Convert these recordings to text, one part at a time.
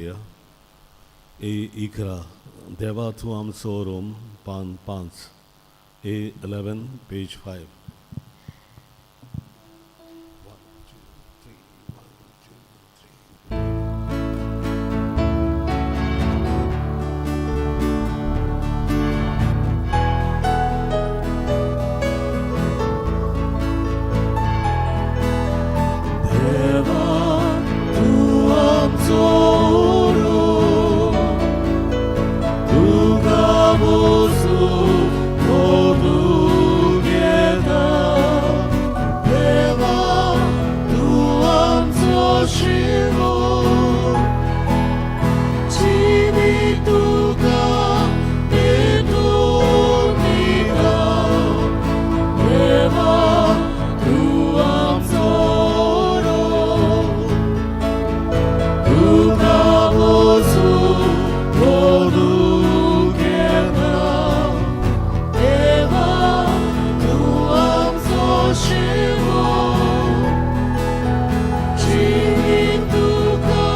ए 11, देवा तूं आमचो रोम, पान 5, A 11, page 5. देवा तूं आमचो रोम, तुका वचूं वदूंक येता. देवा तूं आमचो शिवो, जिवीत तुका भेटून दिता. देवा तूं आमचो रोम, तुका वचूं वदूंक येता. देवा तूं आमचो शिवो, जिवीत तुका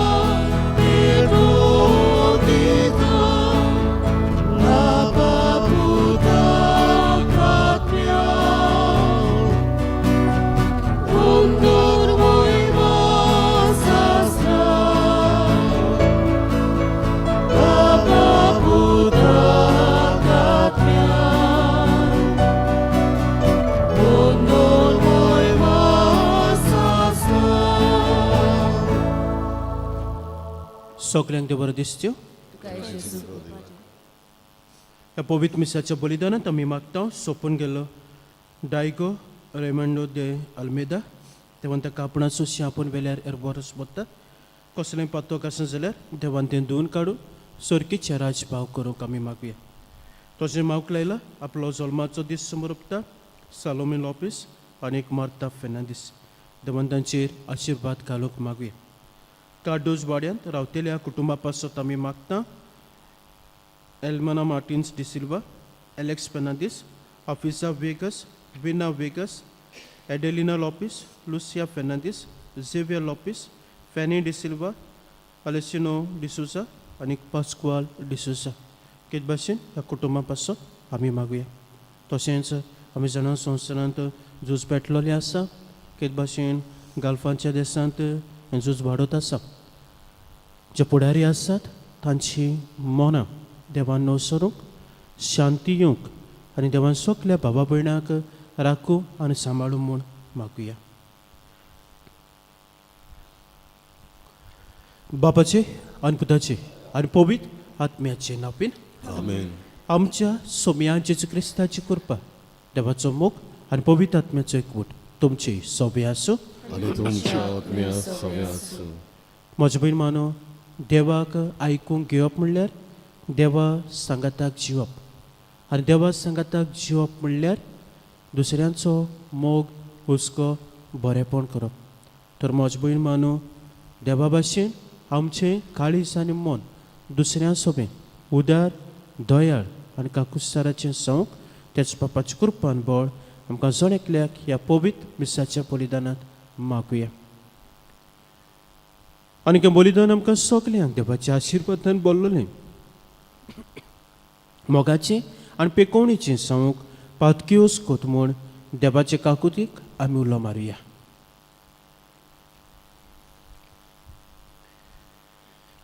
भेटून दिता. बापा पुता आत्म्या, हुंदूर मोहिमा सासना. बापा पुता आत्म्या, हुंदूर मोहिमा सासना. सगल्यांक देव बरें दिसच्यो. ह्या पवित्र मिसाच्या बलिदानांत आमी मागता सोंपून गेल्लो डायगो रेमंडो दे आल्मेदा, देवान ताका आपणाचो आपूण वेल्यार एरबोरस बत्ता. कसलेंय पातोक आसा जाल्यार देवान तें धुवन काडून सोरकीचे राजभाव करूंक आमी मागया. तशें मावक लायला आपलो जल्माचो दीस समर्पता सालोमी लोपीस आनी एक मार्ता फेर्नांदीस, देवान तांचेर आशिर्वाद घालूंक मागया. कार्डोज वाड्यांत रावतेल्या कुटुंबा पासत आमी मागता एल्मना मार्टिन्स डिसिल्वा, एलेक्स फेर्नांदीस, ऑफिसा Vegas, Vina Vegas, Adelina Lopes, Lucia Fernandes, Xavier Lopes, Fanny D'Silva, Alessino D'Souza आनी पास्क्वाल डिसोजा. केच भाशेन ह्या कुटुंबा पासत आमी मागुया. तशेंच आमी जाणा संवसारांत झूज पेटलोलें आसा. केच भाशेन गल्फाच्या देशांत हें झूज वाडत आसा. जे फुडारी आसात तांची मनां देवान नवसरूंक, शांती येवंक आनी देवान सगल्या भावा भयणाक राखूं आनी सांबाळूं म्हूण मागुया. बापाचे आनी पुताचे आनी पवित्र आत्म्याचे नांवान. आमेन. आमच्या सोम्या जेजू क्रिस्ताची कृपा, देवाचो मोग आनी पवित्र आत्म्याचो एकवट तुमची सोबे आसूं. आनी तुमच्या आत्म्या सगळ्या आसूं. म्हजे भयण मानो, देवाक आयकूंक घेवप म्हणल्यार देवा सांगाताक जिवप आनी देवा सांगाताक जिवप म्हणल्यार दुसऱ्यांचो मोग, हुस्को, बरेपण करप. तर म्हजे भयण मानो, देवा भाशेन आमचें काळीज आनी मन दुसऱ्यां सोबें उदार, दयाळ आनी काकुसाराचें संवक तेच बापाचे कृपान बळ आमकां जण एकल्याक ह्या पवित्र मिसाच्या बलिदानांत मागुया. आनी हें बलिदान आमकां सगल्यांक देवाच्या आशिर्वादान बोल्लोलें मोगाचें आनी पेकोवणेचें संवक पातकियोस कोत म्हूण देवाचे काकुतीक आमी उलो मारुया.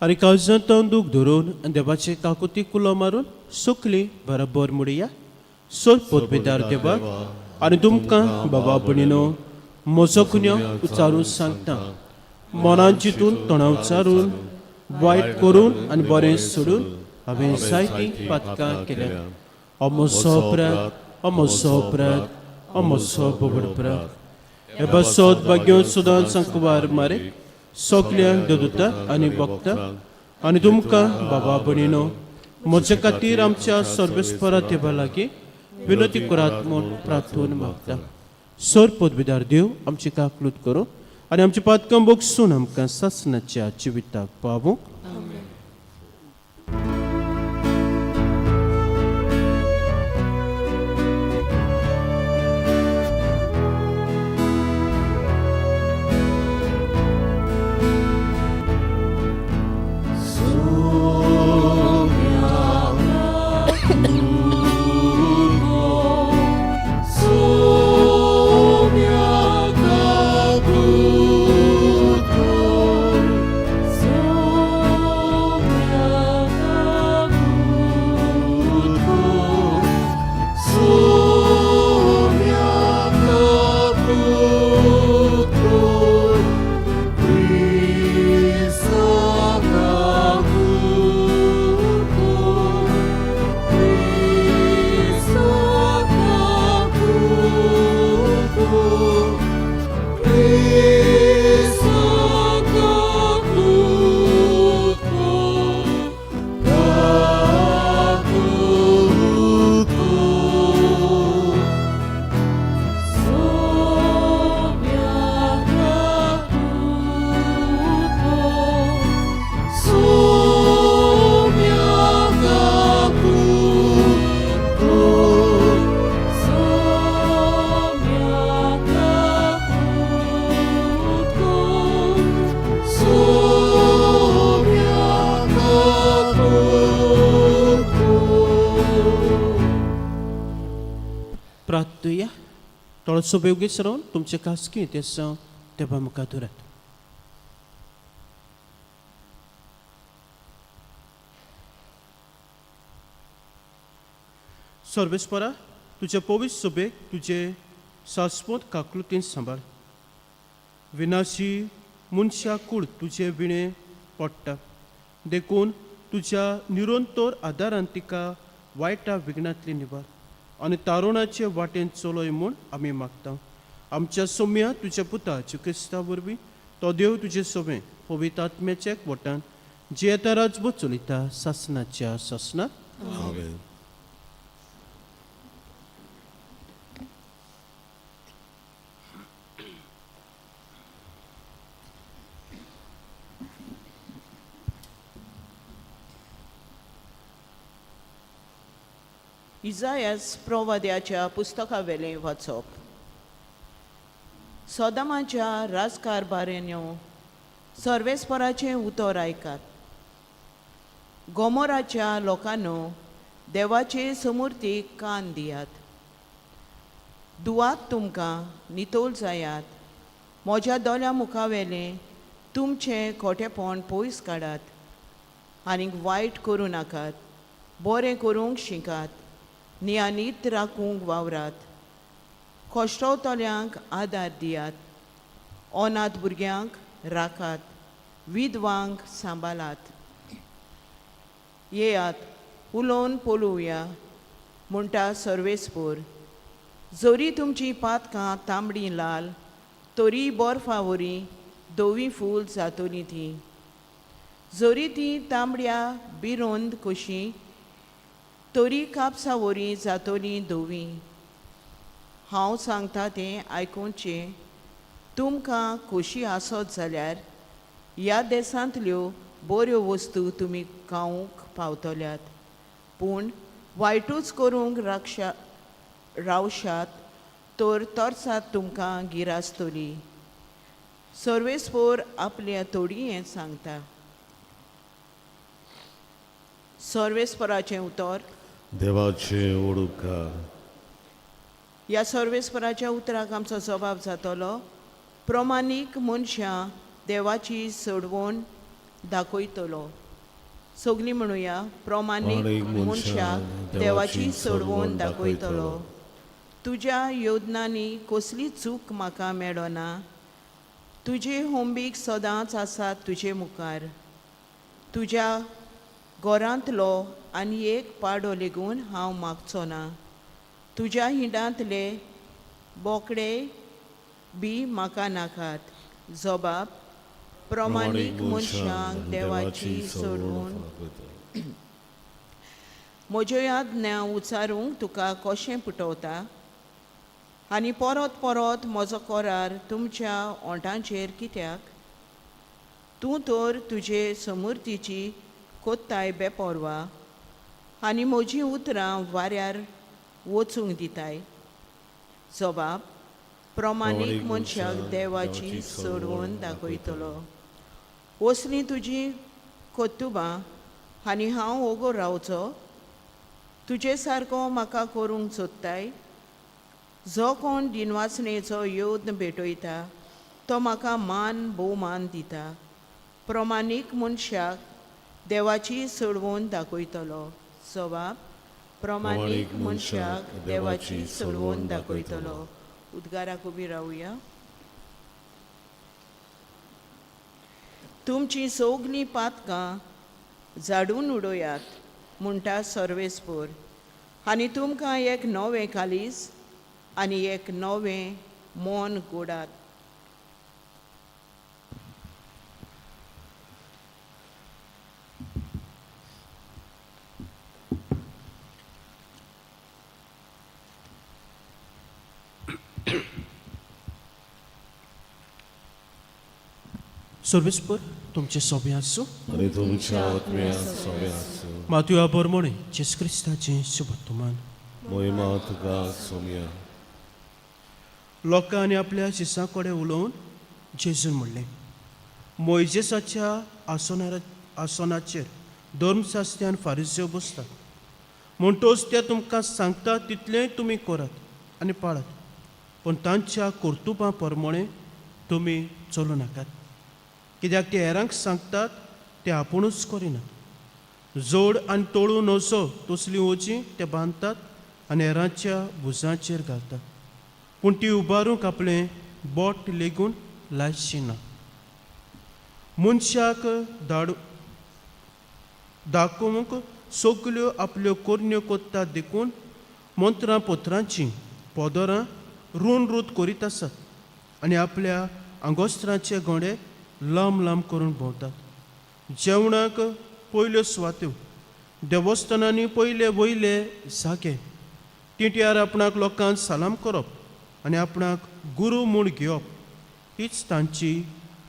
आनी काळजांत दूख धरून आनी देवाचे काकुतीक उलो मारून सुकली बरोबर मुडया. सोल पोतबेदार देवा, आनी तुमकां बाबा भयणीनो म्हजो गुन्यांव उच्चारून सांगता. मनान चिंतून, तोंडा उच्चारून, वायट करून आनी बरें सोडून हांवें जायतीं पातकां केल्यात. हो म्हजो अपराध, हो म्हजो अपराध, हो म्हजो बोबड अपराध. हे बसोत भाग्यो सुदां संकवार मारे सगल्यांक देवदूता आनी भक्ता आनी तुमकां बाबा भयणीनो म्हजे खातीर आमच्या सर्वेस्परा देवा लागीं विनंती करात म्हूण प्रार्थून मागता. सर पदवीदार देव आमची काकलूत करूं आनी आमची पातकां बोगसून आमकां सासणाच्या जिविताक पावूंक. प्रार्थुया. थोडोसो बेगीच रावन तुमचे खासगी तेसांव देवा मुखार दवरात. सर्वेस्परा, तुजे पवित्र सभेक तुजे सासपोत काकलुतीन सांबाळ. विनाशी मनशा कूड तुजे विणे पडटा, देखून तुज्या निरंतर आदारान तिका वायटा विघ्नांतली निवार आनी तारुणाचे वाटेन चलय म्हूण आमी मागता. आमच्या सोम्या तुज्या पुता क्रिस्ता वरवीं, तो देव तुजे सोबें पवित्र आत्म्याच्या वटान जियेता राजबो चलयता सासनाच्या सासनात. आमेन. इजायास प्रवाद्याच्या पुस्तकावेलें वाचप. सोदामाच्या राजकारभाऱ्यांनो, सर्वेस्पराचें उतर आयकात. गोमोराच्या लोकांनो, देवाचे समूर्तीक कान दियात. दुवात तुमकां नितोल जायात. म्हज्या दोळ्या मुखावेलें तुमचें खोटेपण पयस काडात आनीक वायट करूं नाकात. बरें करूंक शिकात, नियानीत राखूंक वावरात. कश्टवतल्यांक आदार दियात, अनाथ भुरग्यांक राखात, विधवांक सांबाळात. येयात, उलोवन पळोवया, म्हणटा सर्वेस्पोर. जरी तुमची पातकां तांबडी लाल तरी बर्फा वरी धवी फूल जातली ती. जरी ती तांबड्या बिरोंद कशी तरी कापसा वरी जातली धवी. हांव सांगता तें आयकुचें. तुमकां खोशी आसत जाल्यार ह्या देसांतल्यो बऱ्यो वस्तू तुमी खावंक पावतल्यात, पूण वायटूच करूंक राक्षा रावशात तर तरसाद तुमकां गिरासतली. सर्वेस्पोर आपल्या तोडयेंत सांगता. सर्वेस्पराचें उतर. देवाचे ओडुपकार. ह्या सर्वेस्पराच्या उतराक आमचो जबाब जातलो. प्रमाणीक मनशां देवाची सोडवण दाखयतलो. सगलीं म्हणुया, प्रमाणीक प्रमाणीक मनशाक देवाची सोडवण दाखयतलो. तुज्या योजनांनी कसली चूक म्हाका मेळना. तुजे होंबीक सदांच आसात तुजे मुखार. तुज्या घरांतलो आनी एक पाडो लेगून हांव मागचो ना. तुज्या हिंडांतले बोकडे बी म्हाका नाकात. जबाब, प्रमाणीक मनशांक देवाची सोडवण. म्हज्यो आज्ञा उचारूंक तुका कशें पुटवता आनी परत परत म्हजो करार तुमच्या ओंठांचेर कित्याक? तूं तर तुजे समूर्तीची कोत्ताय बेपोरवा आनी म्हजीं उतरां वाऱ्यार वचूंक दिताय. जबाब, प्रमाणीक मनशाक देवाची सोडवण दाखयतलो. वसलीं तुजी कोत्तुबां आनी हांव ओगो रावचो? तुजे सारको म्हाका करूंक सोदताय? जो कोण दिनवासणेचो योद्न भेटयता तो म्हाका मान भोवमान दिता. प्रमाणीक मनशाक देवाची सोडवण दाखयतलो. जबाब, प्रमाणीक मनशाक देवाची सोडवण दाखयतलो. उद्गाराक उबी रावया. तुमची सगलीं पातकां झाडून उडयात, म्हणटा सर्वेस्पोर, आनी तुमकां एक नवें कालीस आनी एक नवें मन गोडात. सर्वेस्पर तुमचे सोबे आसूं. आनी तुमच्या आत्म्या सोबे आसूं. मातयो बोरमोणे जेस क्रिस्ताचें शुभत्तमान. मोहिमा तुका सोम्या. लोकांनी आपल्या शिसां कडेन उलोवन जेजून म्हणलें, मोयजेसाच्या आसनाचेर धर्मशास्त्यान फारिज्यो बसतात, म्हणटोच ते तुमकां सांगता तितलेंय तुमी करात. आनी पाळात, पूण तांच्या कर्तुबां प्रमाणें तुमी चलूं नाकात, कित्याक ते हेरांक सांगतात ते आपुणूच करिनात. जोड आनी तोळू नजो तसलीं वजीं ते बांदतात आनी हेरांच्या भुजांचेर घालतात, पूण ती उबारूंक आपलें बोट लेगून लायची ना. मनशाक धाड दाखोवंक सगल्यो आपल्यो करण्यो कोत्तात देखून मंत्रां पत्रांचीं पोदरां रून रूत करीत आसात आनी आपल्या आंगोस्त्रांचे गोंडे लांब लांब करून भोंवतात. जेवणाक पयल्यो सुवात्यो, देवस्थानांनी पयले वयले जागे, तिंट्यार आपणाक लोकांक सलाम करप आनी आपणाक गुरू म्हूण घेवप हीच तांची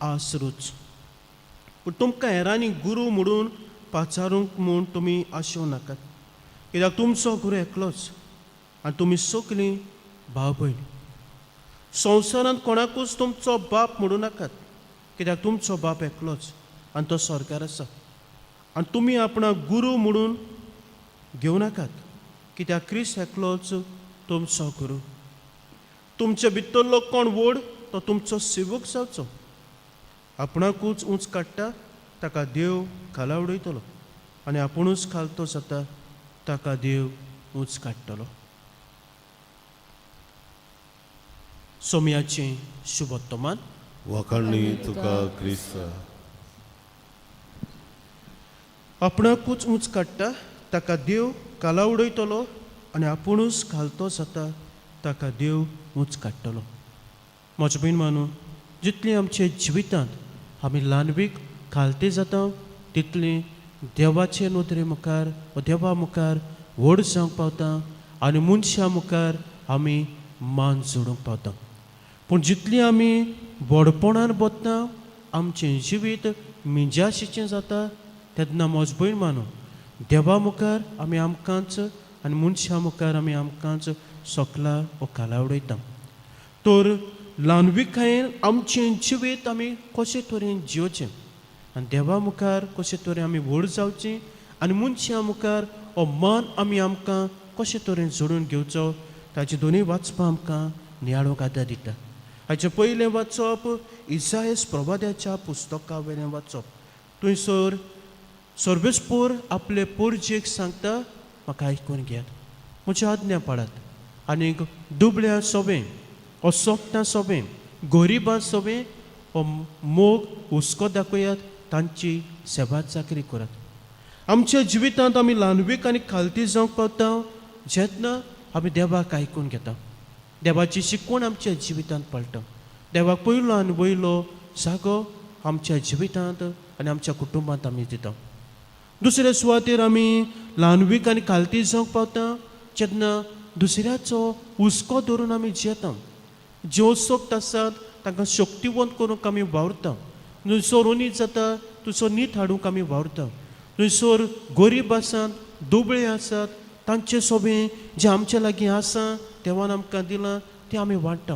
आस रूच. पूण तुमकां हेरांनी गुरू म्हणून पाचारूंक म्हूण तुमी आशेवं नाकात, कित्याक तुमचो गुरू एकलोच आनी तुमी सगलीं भाव भयण. संवसारांत कोणाकूच तुमचो बाप म्हणूं नाकात, कित्याक तुमचो बाप एकलोच आनी तो सरकार आसा. आनी तुमी आपणाक गुरू म्हणून घेवं नाकात, कित्याक क्रिस्त एकलोच तुमचो गुरू. तुमचे भितरलो कोण व्हड तो तुमचो सेवक जावचो. आपणाकूच उंच काडटा ताका देव खाला उडयतलो आनी आपुणूच खालतो जाता ताका देव उंच काडटलो. सोम्याचें शुभोत्तमान. वाखाणणी तुका क्रिस्ता. आपणाकूच उंच काडटा ताका देव खाला उडयतलो आनी आपुणूच घालतो जाता ताका देव उंच काडटलो. म्हजे भयण मानू, जितली आमच्या जिवितांत आमी ल्हानवीक खालती जाता तितली देवाचे नदरे मुखार वा देवा मुखार व्हड जावंक पावता आनी मनशां मुखार आमी मान जोडूंक पावता. पूण जितली आमी व्हडपणान बदता आमचें जिवीत मिजाशीचें जाता तेन्ना म्हज भयण मानू देवा मुखार आमी आमकांच आनी मनशां मुखार आमी आमकांच सकला वा खाला उडयता. तर ल्हानविकायेन आमचें जिवीत आमी कशे तरेन जियोचें आनी देवा मुखार कशे तरेन आमी व्हड जावचें आनी मनशां मुखार हो मान आमी आमकां कशे तरेन जोडून घेवचो ताचे दोनूय वाचपां आमकां नियाळूंक आदार दिता. हाचें पयलें वाचप इसायस प्रवाद्याच्या पुस्तका वयलें वाचप. थंयसर सर्वेस्पोर आपले पोरजेक सांगता, म्हाका आयकून घेयात, म्हजी आज्ञा पाळात आनीक दुबळ्या सोबें, असोकतां सोबें, गरिबां सोबें हो मोग हुस्को दाखयात, तांची सेवा चाकरी करात. आमच्या जिवितांत आमी ल्हानवीक आनी खालती जावंक पावता जेन्ना आमी देवाक आयकून घेता, देवाची शिकवण आमच्या जिवितांत पळटा, देवाक पयलो आनी वयलो जागो आमच्या जिवितांत आनी आमच्या कुटुंबांत आमी दिता. दुसरे सुवातेर आमी ल्हानवीक आनी खालती जावंक पावता जेन्ना दुसऱ्याचो हुस्को धरून आमी जियेता. जे असक्त आसात तांकां शक्तिवंत करूंक आमी वावुरता. थंयसर उनीत जाता थंयसर नीत हाडूंक आमी वावुरता. थंयसर गरीब आसात, दुबळे आसात, तांचे सोबें जें आमचे लागीं आसा देवान आमकां दिलां तें आमी वांट्टा.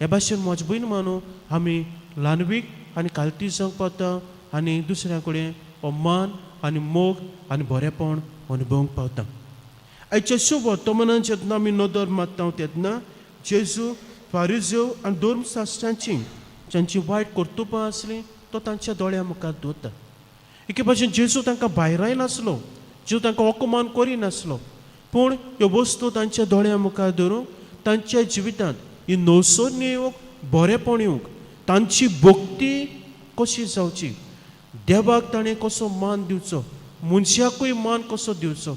हे भाशेन म्हजे भयण मानू आमी ल्हानवीक आनी खालती जावंक पावता आनी दुसऱ्या कडेन हो मान आनी मोग आनी बरेपण अनुभवूंक पावता. आयच्या शुभ वर्तमानान जेन्ना आमी नदर मारता तेन्ना जेजू फारिज्यो आनी धर्मशास्त्रांची जांची वायट कर्तुपां आसलीं तो तांच्या दोळ्या मुखार दवरता. एके भाशेन जेजू तांकां भायराय नासलो, जेजू तांकां अपमान करिनासलो, पूण ह्यो वस्तू तांच्या दोळ्या मुखार धरून तांच्या जिवितांत ही नवसरणी येवंक, बरेपण येवंक, तांची भक्ती कशी जावची, देवाक ताणें कसो मान दिवचो, मनशाकूय मान कसो दिवचो,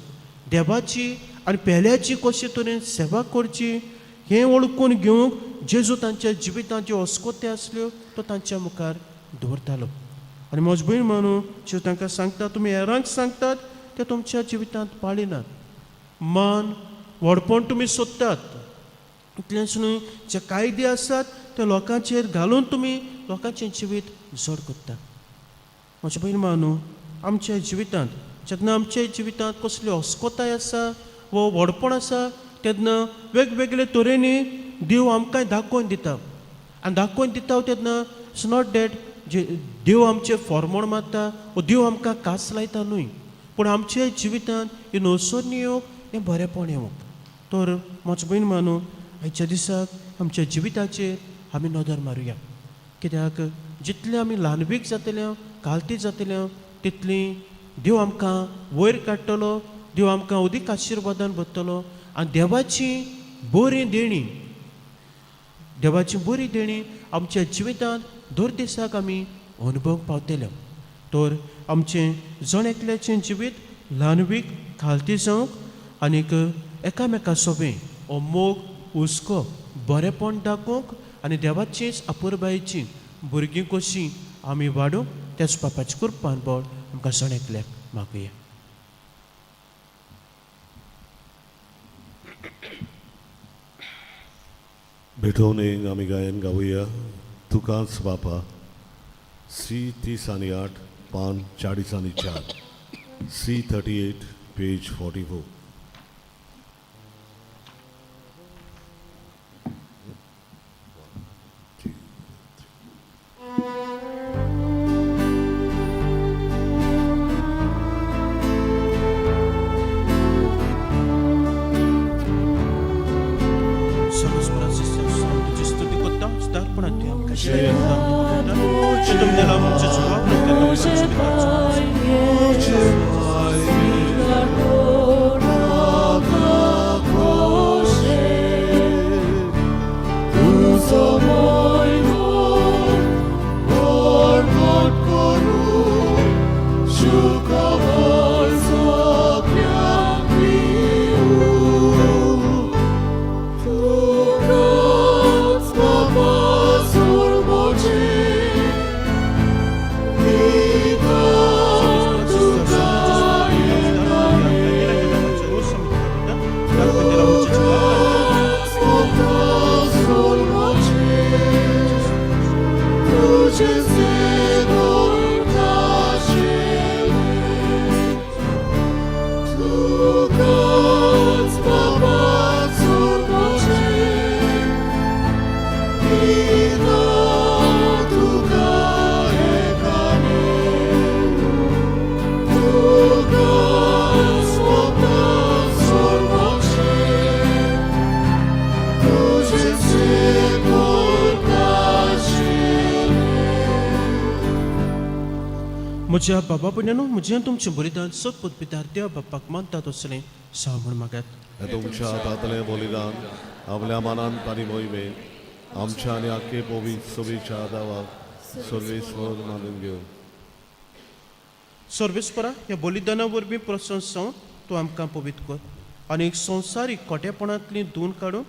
देवाची आनी पेल्याची कशे तरेन सेवा करची हें वळखून घेवंक जेजू तांच्या जिवितांत ज्यो अस्कोत्यो आसल्यो तो तांच्या मुखार दवरतालो. आनी म्हज भयण मानू जेजू तांकां सांगता, तुमी हेरांक सांगतात ते तुमच्या जिवितांत पाळिनात. मान व्हडपण तुमी सोदतात, इतलेंच न्हय जे कायदे आसात ते लोकांचेर घालून तुमी लोकांचें जिवीत जड करतात. म्हजे भयण मानू आमच्या जिवितांत जेन्ना आमच्या जिवितांत कसली अस्कोताय आसा वो व्हडपण आसा तेन्ना वेगवेगळे तरेनी देव आमकां दाखोवन दिता. आनी दाखोवन दिता तेन्ना it's not that जे देव आमचें फॉर्मोण मारता वो देव आमकां कास लायता न्हय, पूण आमच्या जिवितांत ही नवसरणी येवप हें बरेंपण येवप. तर म्हजे भयण मानू आयच्या दिसाक आमच्या जिविताचेर आमी नदर मारुया. कित्याक जितलें आमी ल्हानवीक जातले, कालती जातले, तितली देव आमकां वयर काडटलो, देव आमकां अदीक आशिर्वादान भरतलो आनी देवाची बरी देणी, देवाची बरी देणी आमच्या जिवितांत दर दिसाक आमी अनुभवूंक पावतले. तर आमचें जण एकल्याचें जिवीत ल्हानवीक खालती जावंक आनीक एकामेका सोबें हो मोग, हुस्को, बरेंपण दाखोवंक आनी देवाचीच अपुरबायेची भुरगीं कशीं आमी वाडूंक त्याच बापाची कृपान बळ आमकां जण एकल्याक मागुया. भेटोवणेक आमी गायन गावया तुकाच बापा, सी 38, पान 44, सी 38, पेज 44. सर्वेस्पराचे तुजी स्तुती करता, दारपणांत तुवें आमकां दिलें दान करता. जें तुमी दिलां आमच्या जिवाक, तें तुमच्या जिविताचो. म्हज्या बाबा भयणांनो, म्हजें आनी तुमचें बलिदान सत पितार देव बापाक मानता तसलें साव म्हूण मागात. हे तुमच्या हातांतलें बलिदान आपल्या मनान आनी मोहिमेन आमच्या आनी आख्खे पवित्र सोबीच्या दावाक सर्वेस्वर मानून घेवन. सर्वेस्परा, ह्या बलिदाना वरवीं प्रसन्न जावन तूं आमकां पवित्र कर आनी एक संवसारीक खोटेपणांतली धुवन काडून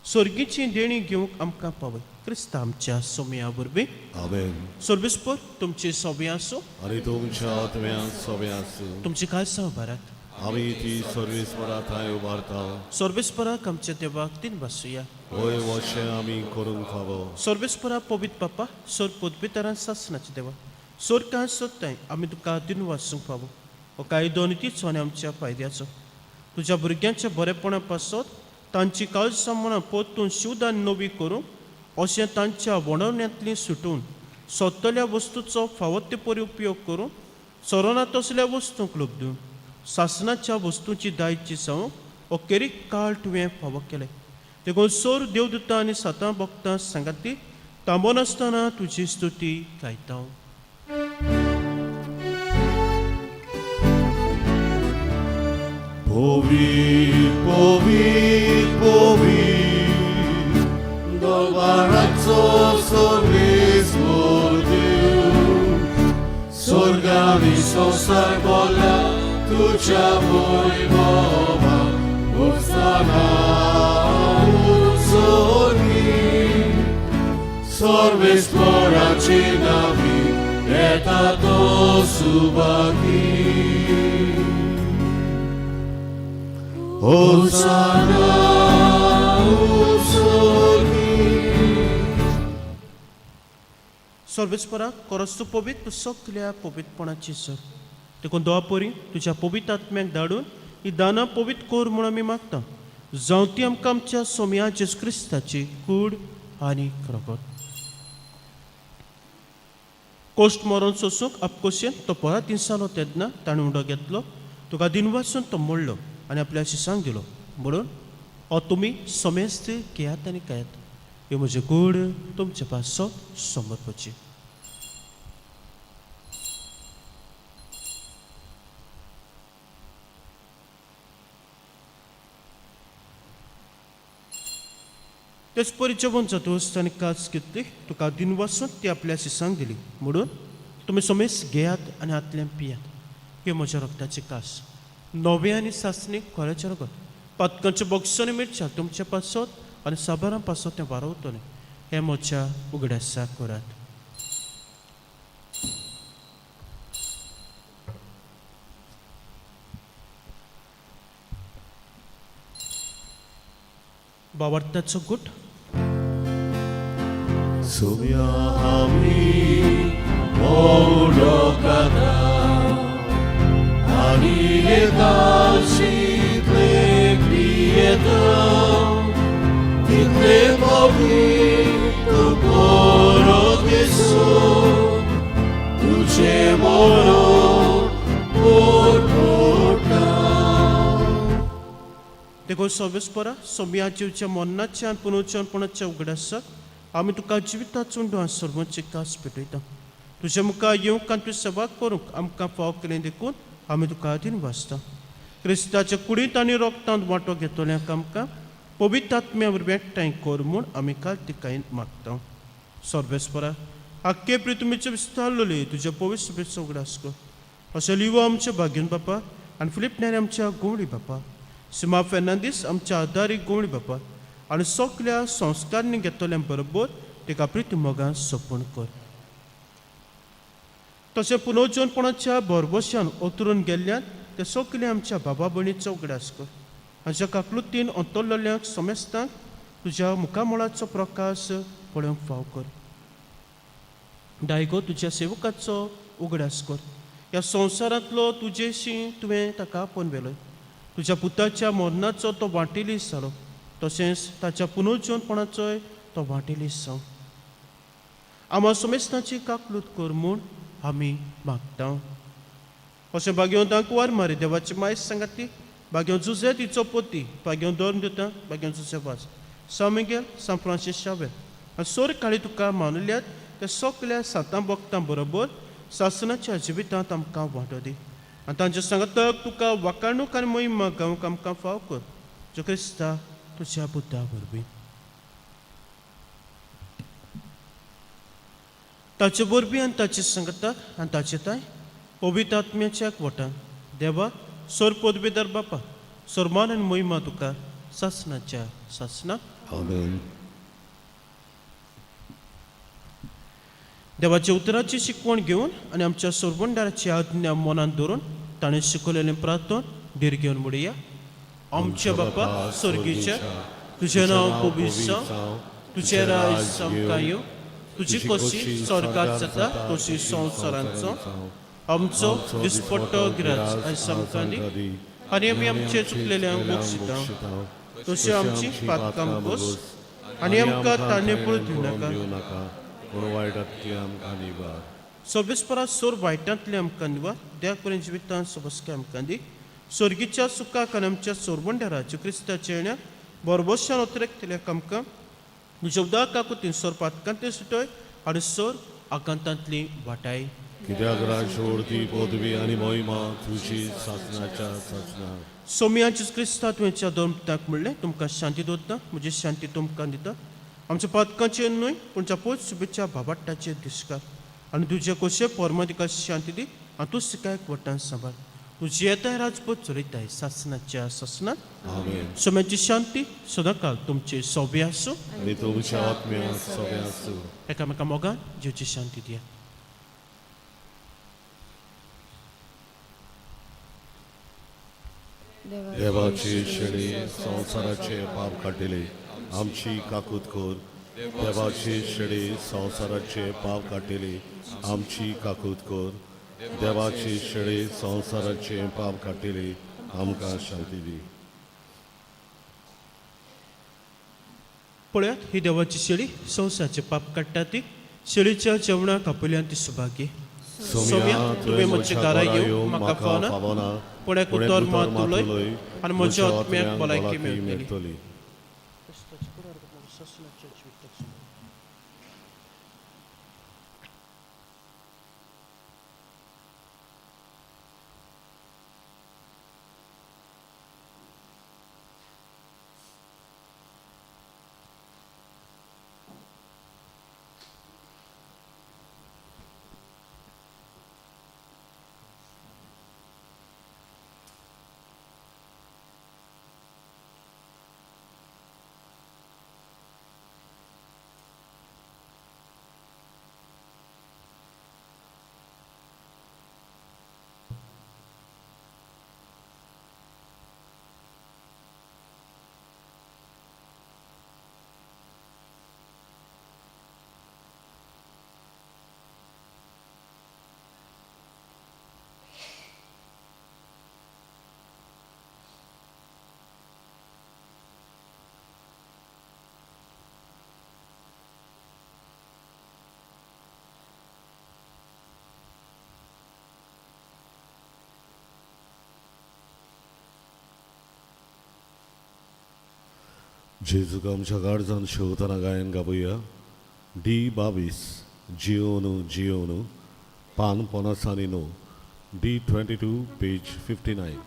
सर्गीची देणी घेवंक आमकां पावय, क्रिस्ता आमच्या सोमया वरवीं. आमेन. सर्वेस्पर तुमची सोबी आसूं. आनी तुमच्या आत्म्यान सोबे आसूं. तुमची काळसां उबारात. आमी ती सर्वेस्परा थंय उबारता. सर्वेस्पराक आमच्या देवाक तीन वासुया. होय, वशें आमी करूंक फावो. सर्वेस्परा, पवित्र बापा, सोर पदवीतरान सासनाचे देवा, सोर कांय सोदताय आमी तुका दिन वासूंक फावो. हो कायदो आनी तीच आनी आमच्या फायद्याचो. तुज्या भुरग्यांच्या बरेपणा पासत तांची काळजां मनां परतून शुद्ध आनी नवी करूंक, अशें तांच्या वणवण्यांतली सुटून सोदतल्या वस्तूचो फावो ते परी उपयोग करून सोरोना तसल्या वस्तूंक लोक दिवन सासनाच्या वस्तूंची दायची जावंक हो केरीक काळ तुवें फावो केलें. देखून सोर देवदूतां आनी सातां भक्तां सांगाती थांबनासतना तुजी स्तुती गायता. पवित्र, पवित्र, पवित्र दरबाराचो सर्वेस्पर देव, स्वर्गानी संवसार बोला तुझ्या वैभवा. होसाना उत्सर्गी, सर्वेस्पराचे नावी येता तो सुभागी. होसाना उत्सर्गी. सर्वेस्परा, खरोच तूं पवित्र, तूं सगल्या पवित्रपणाची सर. देखून दोवा परी तुज्या पवित्र आत्म्याक धाडून ही दानां पवित्र कर म्हूण आमी मागता, जावं ती आमकां आमच्या सोमया जेजू क्रिस्ताची कूड आनी रगत. कोश्ट मरोन सोसूंक आपकोशेन तो परत दिसालो तेन्ना ताणें उडो घेतलो, तुका दिनवासून तो मोडलो आनी आपल्या शिसांक दिलो म्हणून. हो तुमी समेस्त घेयात आनी खायात. ह्यो म्हजे कूड तुमचे पासत समर्पची. तेच परी जेवण जातूच ताणें कास घेतली, तुका दिनवासून ती आपल्या शिसांक दिली म्हणून तुमी समेस घेयात आनी हातल्यान पियात. ह्यो म्हज्या रक्ताची कास, नवे आनी सासणी खोऱ्याचें रगत, पातकांचे बॉक्सां आनी मिरच्या तुमचे पासत आनी साबारां पासत तें वारवतलें. हें म्हज्या उगडासाक करात. बावर्ताचो गुट. सोम्या आमी ओळखता आनी येताशितले क्रियेत तितले पवित्र परत येसो तुझे मरण पोटपोटा. देखून सवेस्परा सोम्या जिवच्या मरणाच्या आनी पुनर्जनपणाच्या उगडासाक आमी तुका जिविताचो उंडो आनी सर्वांची कास पेटयता. तुज्या मुखार येवंक आनी तुजी सेवा करूंक आमकां फाव केलें देखून आमी तुका आदीन वाचता. क्रिस्ताच्या कुडींत आनी रोगतांत वांटो घेतल्यांक आमकां पवित्र आत्म्या वरवीं एकठांय कर म्हूण आमी काल तिकायन मागता. सर्वेस्परा आख्खे प्रितुमीचे विस्तारलेले तुज्या पवित्र उगडास कर. अशें लिवो आमच्या भाग्यन बापा आनी फिलीप नेरी आमच्या गोवळी बापा, सिमा फेर्नांदीस आमच्या आदारी गोवळी बापा आनी सगल्या संस्कारांनी घेतल्या बरोबर ताका प्रिती मोगान सोंपून कर. तशें पुनर्जनपणाच्या भरवश्यान ओतरून गेल्ल्यान ते सगळे आमच्या बाबा भयणीचो उगडास कर. हांच्या काकलुतीन अंतरलेल्यांक समेस्तांक तुज्या मुखामळाचो प्रकाश पळोवंक फाव कर. दायगो तुज्या सेवकाचो उगडास कर. ह्या संवसारांतलो तुजेशी तुवें ताका आपोवन व्हेलो. तुज्या पुताच्या मरणाचो तो वांटेली जालो, तशेंच ताच्या पुनर्जनपणाचोय तो वांटेली जावं. आमा समेस्तांची काकलूत कर म्हूण आमी मागता. अशें भाग्यवंतांक वार मारी देवाची मायस सांगाती भाग्यवंत जुझे तिचो पोती, भाग्यवंत धर्म दिता, भाग्यवंत जुझे वास, सान मिगेल, सान फ्रांसीस शावेर आनी सोर काळी तुका मानल्यात त्या सगल्या सातां भक्तां बरोबर सासनाच्या जिवितांत आमकां वांटो दी आनी तांच्या सांगाताक तुका वाकाणूक आनी मोहिमा गावंक आमकां फाव कर. जो क्रिस्ता तुज्या बुद्धा वरवीं. ताचे वरवीं आनी ताचे सांगाताक आनी ताचे ताय पवित्र आत्म्याच्या वटान देवा सोर पदवेदार बापा सोरमान आनी मोहिमा तुका सासनाच्या सासना. आमेन. देवाच्या उतराची शिकवण घेवन आनी आमच्या सोरवंडाराची आज्ञा मनांत धरून ताणें शिकवलेलें प्रार्थन धीर घेवन म्हणया. आमच्या बापा स्वर्गीच्या, तुजें नांव पवित्र जावं, तुजें राज आमकां येवं, तुजी कशी स्वर्गात जाता तशी संवसारांत जावं. आमचो दिसपट्टो गिराज आयज आमकां दी आनी आमी आमचे चुकलेल्यांक बक्षिता तशी आमची पातकां बस आनी आमकां ताणें दिवनाका पूण वायटांतली आमकां निवार. सव्वीस सोर वायटांतले आमकां निवार. देवा करून जिवितांत सबसके आमकां दी. स्वर्गीच्या सुखाक आनी आमच्या सोरवंडाराच्या क्रिस्ताच्या येण्याक बरबशान अतिरेकतल्या आमकां तुज्या उदक काकुतीन सोर पातकांतली सुटय आनी सोर आकांतांतली वाटाय. कित्याक राज उरती पदवी आनी मोहिमा तुजी सासनाच्या सासना. सोम्या जेजू क्रिस्ता तुवेंच्या दोन पुतांक म्हणलें, तुमकां शांती दवरता, म्हजी शांती तुमकां दिता. आमच्या पातकांचेर न्हय पूण त्या पोच सुबेच्या भाबाट्टाचेर दिसकार आनी तुजे कशे पोरमा तिका शांती दी आनी तूं सिकायक वटान सांबाळ. तूं जियेताय राजपूत चलयताय सासनाच्या सासनात. आमेन. सोम्याची शांती सदांकाल तुमचे सोबे आसूं आनी तुमच्या आत्म्या सोबे आसूं. एकामेका मोगान जिवची शांती दिया. देवाची शेळी संवसाराचे पाप काडटली आमची काकूत कर. देवाची शेळी संवसाराचे पाप काडटली आमची काकूत कर. देवाची शेळी संवसाराचे पाप काडटली आमकां शांती दी. पळयात ही देवाची शेळी संवसाराचे पाप काडटा ती. शेळीच्या जेवणाक आपल्यान ती सुभागी. सोम्या तुवें म्हज्या घरा येवंक म्हाका फावना, पूण एक पूण उतर मात उलय आनी म्हज्या आत्म्याक भलायकी मेळटली. मेळटली. जेजूक आमच्या गार्जान शेवतना गायन गावया. डी 22 जियोनु जियोनु, पान 59, डी 22, पेज 59.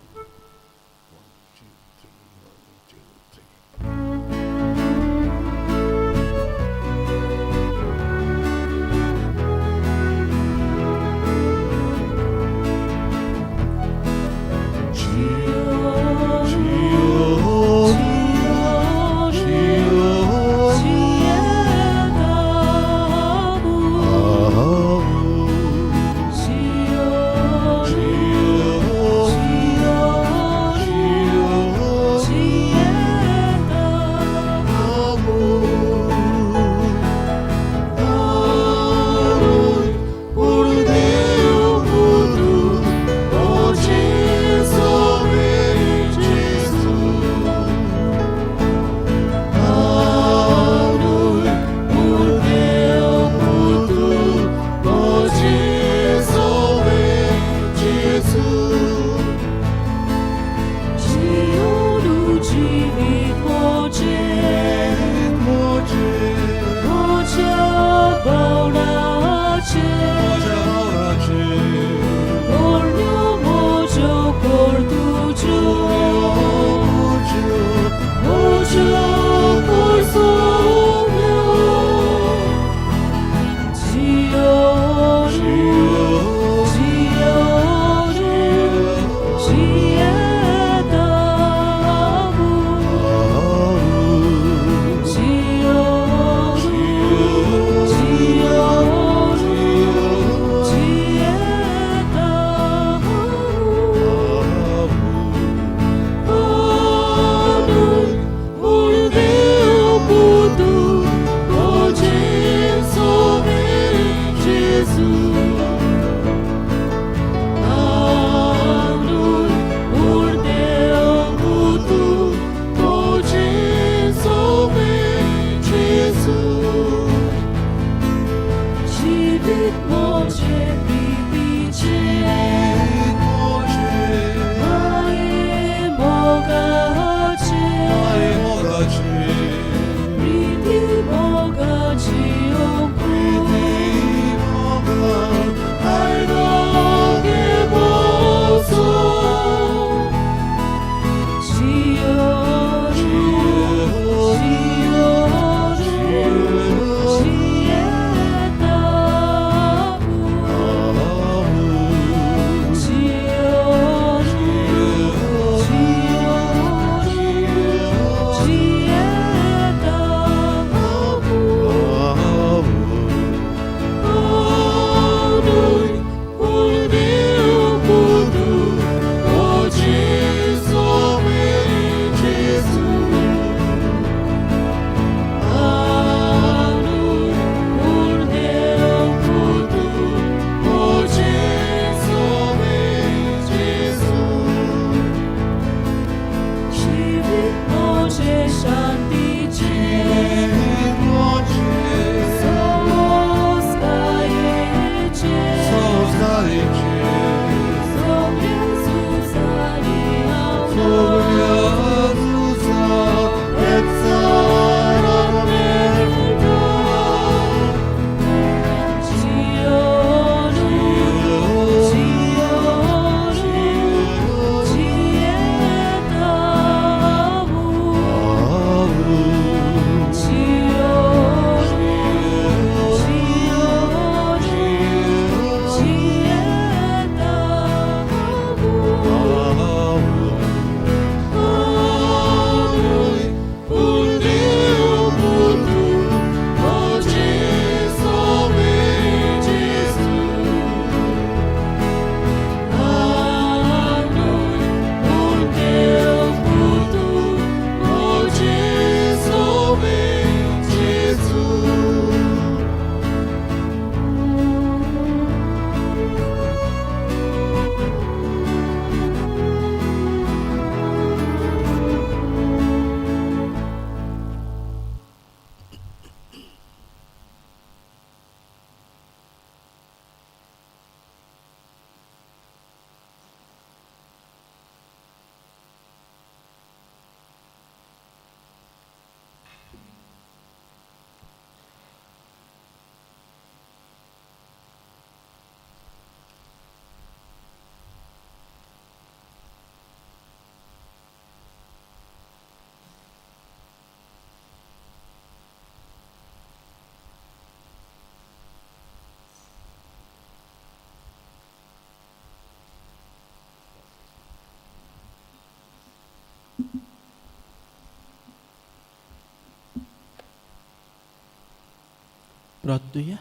प्रार्थुया.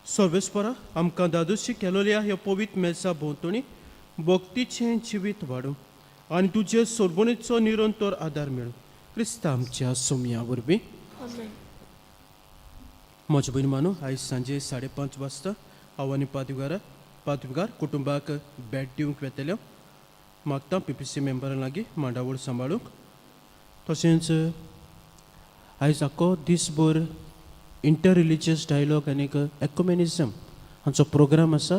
सर्वेस्परा आमकां दादोशी केलोल्या ह्या पवित्र मेसा भोंवतणी भक्तीचें जिवीत वाडूं आनी तुजे सोरबणेचो निरंतर आदार मेळूं क्रिस्ता आमच्या सोमया वरवीं. म्हज्या भयण मानू, आयज सांजे 5:30 वाजता हांव आनी पादविगार कुटुंबाक भेट दिवंक वेतले. मागता पीपीसी मेंबरां लागीं मांडावळ सांबाळूंक. तशेंच आयज आख्खो दीसभर इंटर रिलिजियस डायलॉग आनी एक्युमेनिजम हांचो प्रोग्राम आसा.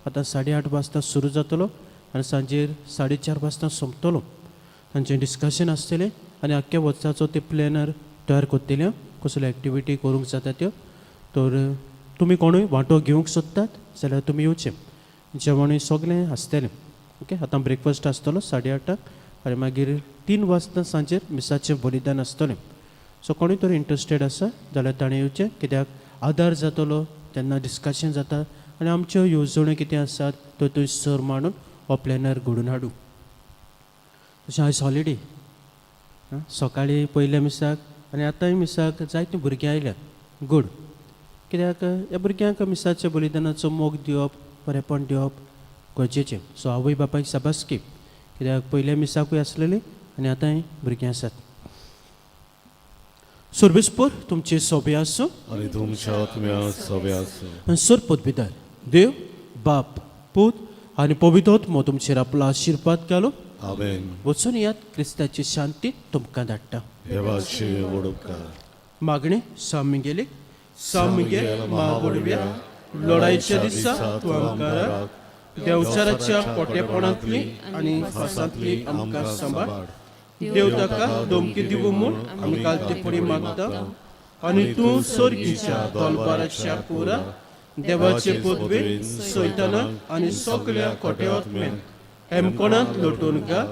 आतां 8:30 वाजता सुरू जातलो आनी सांजेर 4:30 वाजता सोंपतलो. तांचें डिस्कशन आसतलें आनी आख्ख्या वर्साचो ते प्लॅनर तयार करतले, कसल्यो एक्टिविटी करूंक जाता त्यो. तर तुमी कोणूय वांटो घेवंक सोदतात जाल्यार तुमी येवचें. जेवणूय सगळें आसतलें. ओके, आतां ब्रेकफास्ट आसतलो 8:30 आनी मागीर 3 वाजता सांजेर मिसाचें बलिदान आसतलें. सो कोणूय तर इंट्रस्टेड आसा जाल्यार ताणें येवचें, कित्याक आदार जातलो तेन्ना डिस्कशन जाता आनी आमच्यो येवजण्यो कितें आसात त्यो थंय सर मांडून हो प्लॅनर घडोवन हाडूं. तशें आयज हॉलिडे, सकाळीं पयल्या मिसाक आनी आतांय मिसाक जायतीं भुरगीं आयल्यात. गूड, कित्याक ह्या भुरग्यांक मिसाच्या बलिदानाचो मोग दिवप, बरेपण दिवप गरजेचें. सो आवय बापायक शाबासकी, कित्याक पयल्या मिसाकूय आसलेली आनी आतांय भुरगीं आसात. सर्वेस्पर तुमचे सोबे आसूं आनी तुमच्या आत्म्या सोबे आसूं. आनी सर पदवीदार देव बाप पूत आनी पवित्र आत्मो तुमचेर आपलो आशिर्वाद घालूं. आमेन. वचून यात, क्रिस्ताची शांती तुमकां धाडटा. देवाची वडपकार. मागणें सान मिगेलीक. सान मिगेल म्हावडव्या, लढायच्या दिसा तूं आमकां देवचाराच्या पोटेपणांतली आनी फासांतली आमकां सांबाळ. देव ताका धमकी दिवं म्हूण आमी कालते मागता आनी तूं सर्गीच्या दलबाराच्या पुरा देवाचे पदवेन सैतानाक आनी सगल्या खोट्या आत्म्यांक हेमकोणांत लोटून घाल,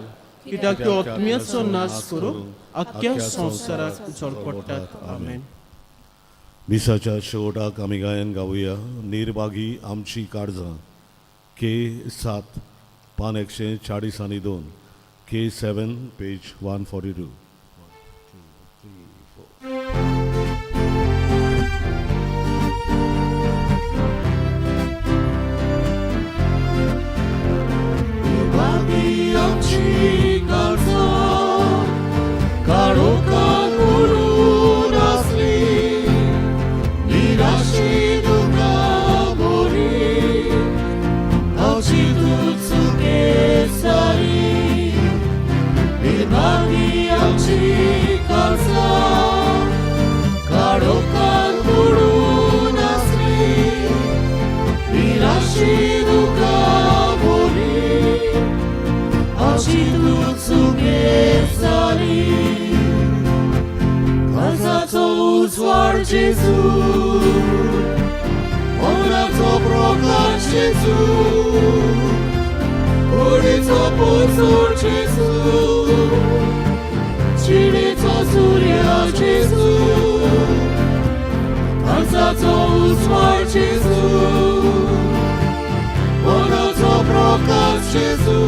कित्याक त्यो आत्म्याचो नाश करूंक आख्ख्या संवसाराक झोडपडटात. आमेन. मिसाच्या शेवटाक आमी गायन गावया निर्भागी आमची काळजां, के 7, पान 142, K 7 page 142. निर्भागी आमची काळजां, काळोखान बुडून आसली, निराशी दुकां भरी, आमची तूं चुके सारी. निर्भागी आमची काळजां, काळोखान बुडून आसली, निराशी दुकां भरी, आमची तूं चुके सारी. काळजाचो उजवाड जेजू, मनाचो प्रकाश जेजू, कुडीचो पोसोड जेजू, जिणेचो सूर्य जेजू. काळजाचो उजवाड जेजू, मनाचो प्रकाश जेजू,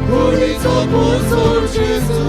कुडीचो पोसोड जेजू,